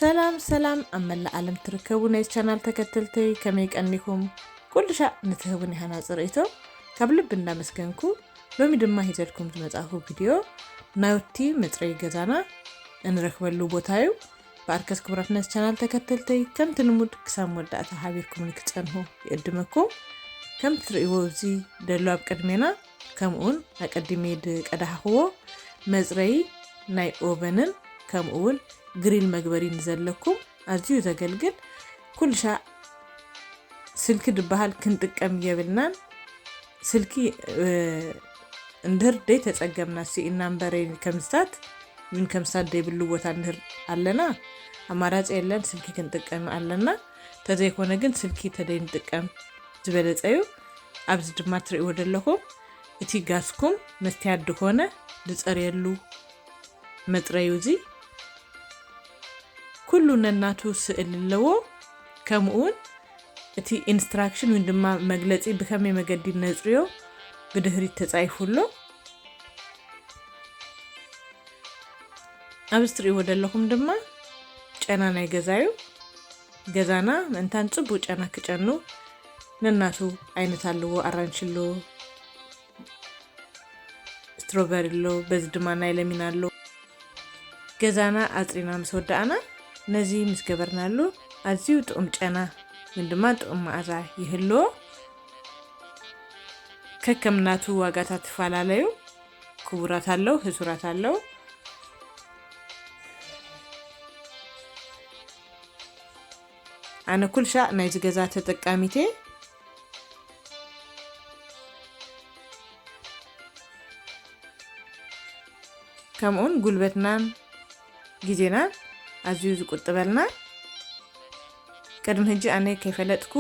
ሰላም ሰላም፣ ኣብ መላእ ዓለም ትርከቡ ናይ ቻናል ተከተልተይ ከመይ ቀኒኩም? ኩሉ ሻዕ ንትህቡኒ ሃናፂ ርእይቶ ካብ ልቢ እንዳመስገንኩ፣ ሎሚ ድማ ሂዘልኩም ዝመጻእኩ ቪድዮ ናውቲ መጽረይ ገዛና እንረክበሉ ቦታ እዩ። ብኣርከስ ክቡራት ናይ ቻናል ተከተልተይ ከምቲ ልሙድ ክሳብ መወዳእታ ሓቢርኩም ንክትጸንሑ ይዕድመኩም። ከምቲ ትርእይዎ እዚ ደሎ ኣብ ቅድሜና፣ ከምኡውን ኣቀዲሜ ዝቀዳሕክዎ መጽረይ ናይ ኦቨንን ከምኡውን ግሪል መግበሪ ንዘለኩም ኣዝዩ ዘገልግል። ኩልሻዕ ስልኪ ድበሃል ክንጥቀም የብልናን። ስልኪ እንድህር ደይ ተጸገምና ስኢና እምበረይ ከምዝታት ግን ከምዝታት ደይብሉ ቦታ እንድህር ኣለና፣ ኣማራጺ የለን፣ ስልኪ ክንጥቀም ኣለና። ተዘይኮነ ግን ስልኪ ተደይ ንጥቀም ዝበለጸ እዩ። ኣብዚ ድማ ትርእይዎ ዘለኹም እቲ ጋስኩም መስትያት ድኾነ ዝጸርየሉ መጽረዩ እዚ ኩሉ ነናቱ ስእል ኣለዎ። ከምኡ እውን እቲ ኢንስትራክሽን ወይ ድማ መግለጺ ብከመይ መገዲ ነጽርዮ ብድህሪት ተጻይፉ ኣሎ። ኣብዚ ትርእይዎ ዘለኹም ድማ ጨና ናይ ገዛ እዩ። ገዛና ምእንታን ጽቡቅ ጨና ክጨኑ ነናቱ ዓይነት ኣለዎ። ኣራንሽ ኣሎ፣ ስትሮበሪ ኣሎ፣ በዚ ድማ ናይ ለሚን ኣሎ። ገዛና ኣጽሪና ምስ ወዳእና ነዚ ምስ ገበርናሉ ኣዝዩ ጥዑም ጨና ግን ድማ ጥዑም መኣዛ ይህልዎ። ከከም ናቱ ዋጋታት ትፈላለዩ። ክቡራት ኣለዉ፣ ህሱራት ኣለዉ። ኣነ ኩልሻዕ ናይዚ ገዛ ተጠቃሚት እየ። ከምኡውን ጉልበትናን ግዜናን ኣዝዩ ዝቁጥበልና። ቅድሚ ሕጂ ኣነ ከይፈለጥኩ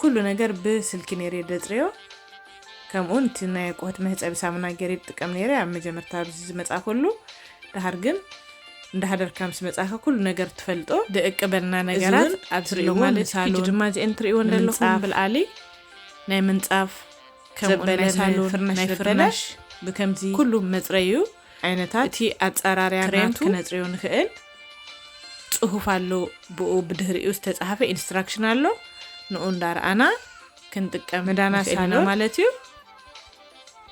ኩሉ ነገር ብስልኪ ነይረ ደጽርዮ። ከምኡውን እቲ ናይ ቁሕት መሕጸቢ ሳሙና ገይረ ዝጥቀም ነይረ ኣብ መጀመርታ ኣብዚ ዝመጻእኩሉ። ደሓር ግን እንዳሓደርካ ምስ መጻእካ ኩሉ ነገር ትፈልጦ። ደቂ በልና እዚ ነገራት እውን ኣብዚ ትርእይዎ ማለት እዩ። ሕጂ ድማ እዚአን ትርእይዎ እንደለኹም ንምንጻፍ፣ ብልዓሊ ናይ ምንጻፍ፣ ከምኡ ዘበለ ናይ ናይ ሳሎን፣ ፍርናሽ ናይ ዘበለ ፍርናሽ ብከምዚ ኩሉ መጽረዩ ዓይነታት እቲ ኣጸራርያ ክሬም ናቱ ክነጽርዮ ንኽእል። ጽሑፍ ኣሎ፣ ብኡ ብድህሪኡ ዝተጻሕፈ ኢንስትራክሽን ኣሎ። ንኡ እንዳረኣና ክንጥቀም መዳና ንኽእል ኢና ሳሎን ማለት እዩ።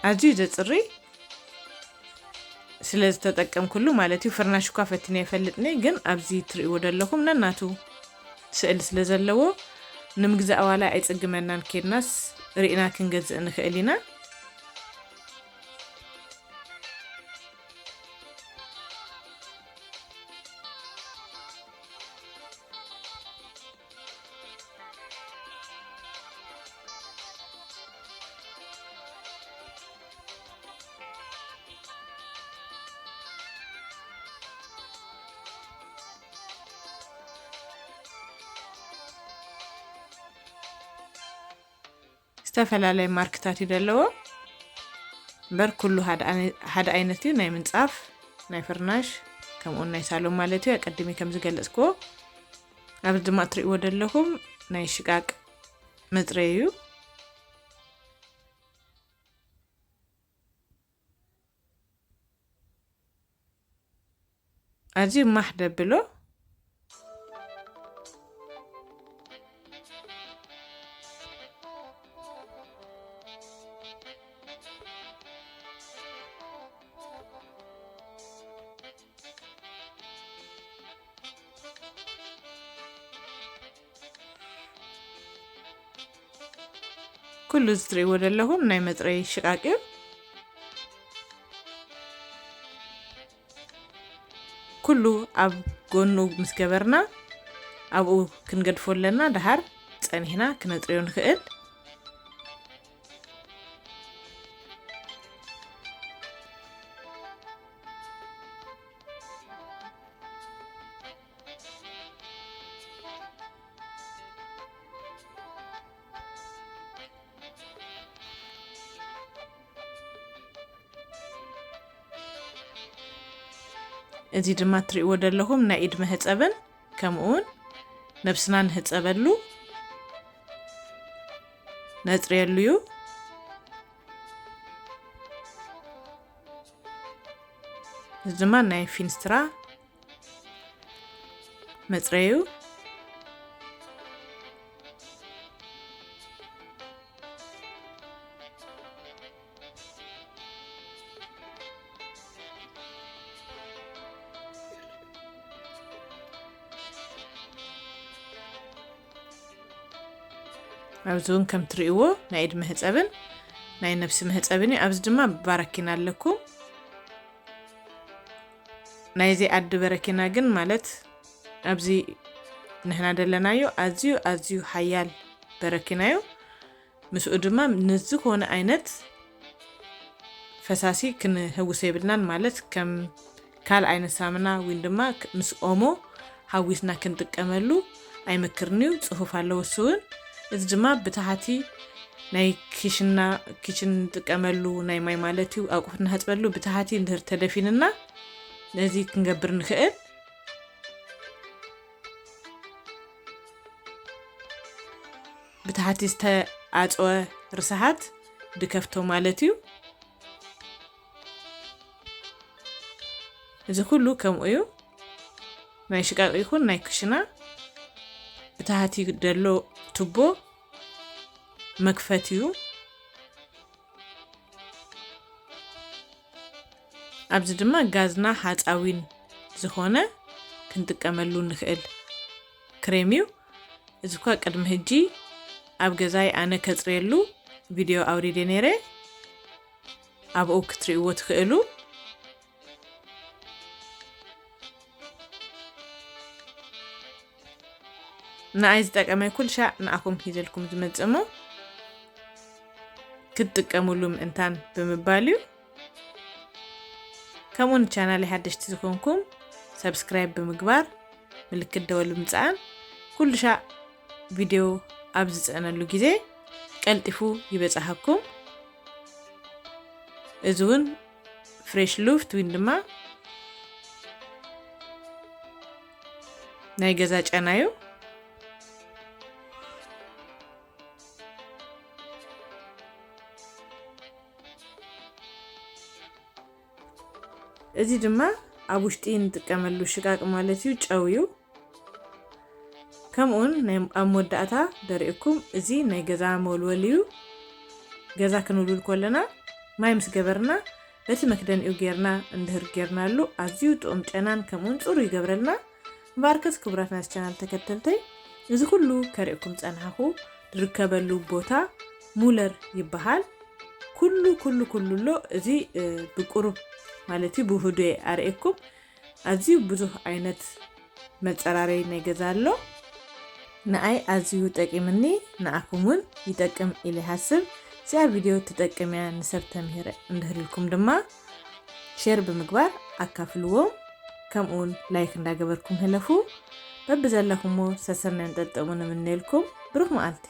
ኣዝዩ ዘጽሪ ስለ ዝተጠቀምኩሉ ማለት እዩ። ፍርናሽ እኳ ፈቲነ ይፈልጥኒ፣ ግን ኣብዚ ትርእይዎ ዘለኹም ነናቱ ስእል ስለ ዘለዎ ንምግዛእ ዋላ ኣይጽግመናን። ኬድናስ ርኢና ክንገዝእ ንኽእል ኢና። ዝተፈላለየ ማርክታት እዩ ዘለዎ። እምበር ኩሉ ሓደ ኣነ-፣ ሓደ ዓይነት እዩ። ናይ ምንጻፍ፣ ናይ ፍርናሽ፣ ከምኡውን ናይ ሳሎን ማለት እዩ። ኣቀዲመ ከም ዝገለጽክዎ፣ ኣብዚ ድማ እትርእይዎ ዘለኹም ናይ ሽቃቅ መጽረዩ እዩ። ኣዝዩ ማሕ ደብሎ። ኩሉ እዚ ትርእይዎ ዘለኹም ናይ መጽረዪ ሽቃቅ እዩ። ኩሉ ኣብ ጎኑ ምስ ገበርና ኣብኡ ክንገድፎ ኣለና። ደሓር ጸኒሕና ክነጽርዮ ንኽእል። እዚ ድማ እትርእይዎ ዘለኹም ናይ ኢድ መሕጸብን ከምኡውን ነብስና ንሕጸበሉ ነጽርየሉ እዩ። እዚ ድማ ናይ ፊንስትራ መጽረዩ። ኣብዚ እውን ከም ትርእይዎ ናይ ኢድ መሕጸብን ናይ ነብሲ መሕጸብን እዩ። ኣብዚ ድማ ባረኪና ኣለኩም። ናይዚ ዓዲ በረኪና ግን ማለት ኣብዚ ንሕና ደለናዮ ኣዝዩ ኣዝዩ ሓያል በረኪና እዩ። ምስኡ ድማ ንዝኾነ ዓይነት ፈሳሲ ክንህውሶ የብልናን፣ ማለት ከም ካልእ ዓይነት ሳሙና ወይ ድማ ክ-፣ ምስ ኦሞ ሃዊስና ክንጥቀመሉ ኣይመክርን እዩ። ጽፉፍ ኣለዎ እሱ እውን። እዚ ድማ ብታሕቲ ናይ ኪሽና፣ ኪችን ንጥቀመሉ ናይ ማይ ማለት እዩ፣ ኣቁሑት ንሃጽበሉ ብታሕቲ እንድህር ተደፊንና ነዚ ክንገብር ንኽእል። ብታሕቲ ዝተኣጽወ ርስሓት ድከፍቶ ማለት እዩ። እዚ ኩሉ ከምኡ እዩ። ናይ ሽቃቕ ይኹን ናይ ክሽና ብታሕቲ ደሎ ቱቦ መክፈት እዩ። ኣብዚ ድማ ጋዝና ሓጻዊን ዝኾነ ክንጥቀመሉ ንኽእል ክሬም እዩ። እዚ እኳ ቅድሚ ሕጂ ኣብ ገዛይ ኣነ ከጽርየሉ ቪድዮ ኣውሪደ ነይረ። ኣብኡ ክትርእይዎ ትኽእሉ። ንኣይ ዝጠቀመ ኩል ሻዕ ንኣኹም ሒዘልኩም ዝመጽእ እሞ ክትጥቀሙሉ ምእንታን ብምባል እዩ። ከምኡ ንቻናለይ ሓደሽቲ ዝኾንኩም ሰብስክራይብ ብምግባር ምልክት ደወል ብምጽዓን ኩሉ ሻዕ ቪድዮ ኣብ ዝጽዕነሉ ግዜ ቀልጢፉ ይበጽሓኩም። እዚ እውን ፍሬሽ ሉፍት ወይ ድማ ናይ ገዛ ጨና እዩ። እዚ ድማ ኣብ ውሽጢ እንጥቀመሉ ሽቃቅ ማለት እዩ፣ ጨው እዩ። ከምኡውን ናይ ኣብ መወዳእታ ደሪእኩም፣ እዚ ናይ ገዛ መወልወል እዩ። ገዛ ክንውልውል ከለና ማይ ምስ ገበርና በቲ መክደኒኡ ጌርና እንድህር ጌርናሉ ኣዝዩ ጥዑም ጨናን ከምኡውን ጽሩይ ይገብረልና። እምበኣርከስ ክቡራት ናይዚ ቻናል ተከተልተይ፣ እዚ ኩሉ ከርእየኩም ጸናሕኩ ዝርከበሉ ቦታ ሙለር ይበሃል። ኩሉ ኩሉ ኩሉ ኣሎ። እዚ፣ እ፣ ብቁሩብ ማለት እዩ ብውህዱ እየ ኣርእየኩም። ኣዝዩ ብዙሕ ዓይነት መጸራረይ ናይ ገዛ ኣሎ። ንኣይ ኣዝዩ ጠቂምኒ፣ ንኣኹም እውን ይጠቅም ኢለ ይሓስብ። እዚኣ ቪድዮ ትጠቅም እያ፣ ንሰብ ተምሂረ እንድህልልኩም ድማ ሼር ብምግባር ኣካፍልዎም። ከምኡውን ላይክ እንዳገበርኩም ህለፉ። በብዘለኹሞ ሰሰናን ጠጠሙን እምነልኩም። ብሩኽ መዓልቲ።